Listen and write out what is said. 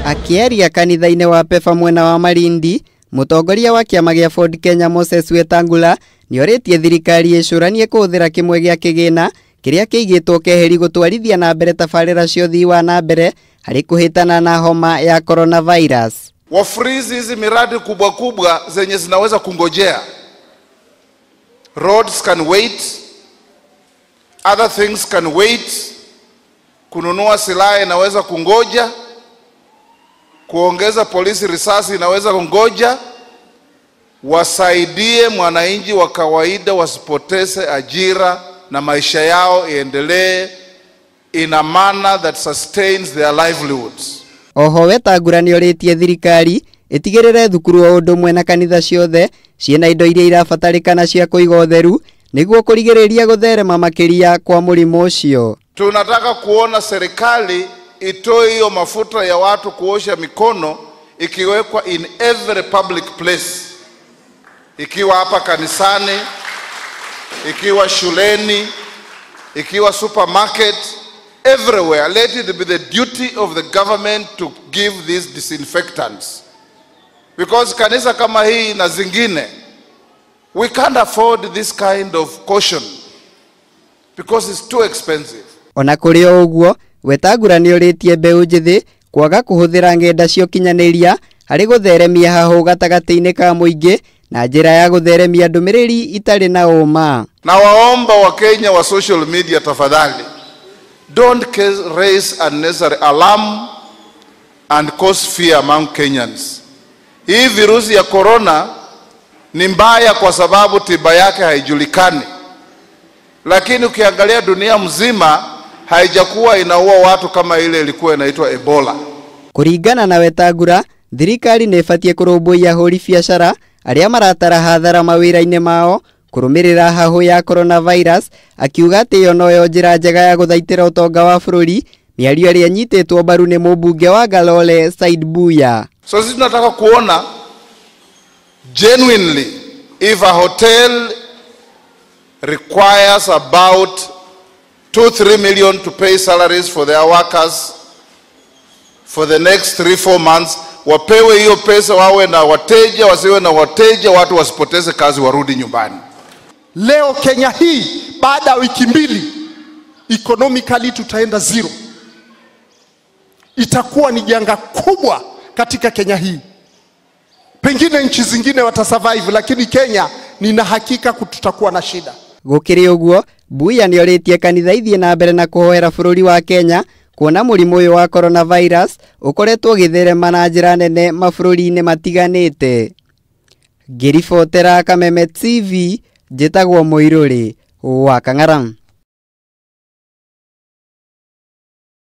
Akĩaria kanitha-inĩ wa Pefa mwena wa Malindi, mũtongoria wa kĩama gĩa Ford Kenya Moses Wetangula nĩorĩtie thirikari ĩcũranie kũhũthĩra kĩmwe gĩa kĩgĩna kĩrĩa kĩigĩtwo keheri gũtwarithia na mbere tabarĩra cia ũthii wa na mbere harĩ kũhĩtana na homa ya coronavirus. Wafreeze hizi miradi kubwa kubwa zenye zinaweza kungojea. Roads can wait, other things can wait. Kununua silaha inaweza kungoja, kuongeza polisi risasi inaweza kungoja. Wasaidie mwananchi wa kawaida wasipoteze ajira na maisha yao iendelee in a manner that sustains their livelihoods. Oho Wetangula nĩorĩtie thirikari ĩtigĩrĩre thukuru o ũndũ ũmwe na kanitha ciothe ciĩna indo iria irabatarĩkana cia kũiga ũtheru nĩguo kũrigĩrĩria gũtherema makĩria kwa mũrimũ ũcio. Tunataka kuona serikali itoe hiyo mafuta ya watu kuosha mikono ikiwekwa in every public place, ikiwa hapa kanisani, ikiwa shuleni, ikiwa supermarket, everywhere. Let it be the duty of the government to give these disinfectants, because kanisa kama hii na zingine, we can't afford this kind of caution because it's too expensive. Ona kũrĩ o ũguo, Wetangula nĩorĩtie mbeũ njĩthĩ kwaga kũhũthĩra ng'enda cia ũkinyanĩria harĩ gũtheremia hahũ gatagatĩ-inĩ ka mũingĩ na njĩra ya gũtheremia ndũmĩrĩri itarĩ na ũma. Na waomba Wakenya wa social media, tafadhali don't raise unnecessary alarm and cause fear among Kenyans. Hii virusi ya corona ni mbaya kwa sababu tiba yake haijulikani, lakini ukiangalia dunia mzima haijakuwa inaua watu kama ile ilikuwa inaitwa Ebola. Kũringana na Wetangula, thirikari nĩ ĩbatiĩ kũrũmbũiya ahũri biacara arĩa maratara hathara mawĩra-inĩ mao kũrũmĩrĩra hahũ ya coronavirus, akiuga atĩ ĩyo noyo njĩra njega ya gũthaitĩra ũtonga wa bũrũri, mĩario ĩrĩa ĩnyitĩtwo mbaru nĩ mũmbunge wa Galole Said Buya. So sisi tunataka kuona genuinely if a hotel requires about 2-3 million to pay salaries for their workers for the next 3-4 months, wapewe hiyo pesa, wawe na wateja, wasiwe na wateja, watu wasipoteze kazi, warudi nyumbani. Leo Kenya hii baada ya wiki mbili economically tutaenda zero. Itakuwa ni janga kubwa katika Kenya hii. Pengine nchi zingine watasurvive, lakini Kenya nina hakika tutakuwa na shida. Gũkĩrĩ ũguo, Buya nĩorĩtie kanitha ithiĩ na mbere na kũhoera bũrũri wa Kenya kuona mũrimũ ũyũ wa coronavirus ũkoretwo ũgĩtherema na njĩra nene mabũrũri-inĩ matiganĩte. Ngĩribotera Kameme TV, njĩtagwo Mũirũrĩ wa Kang'ara.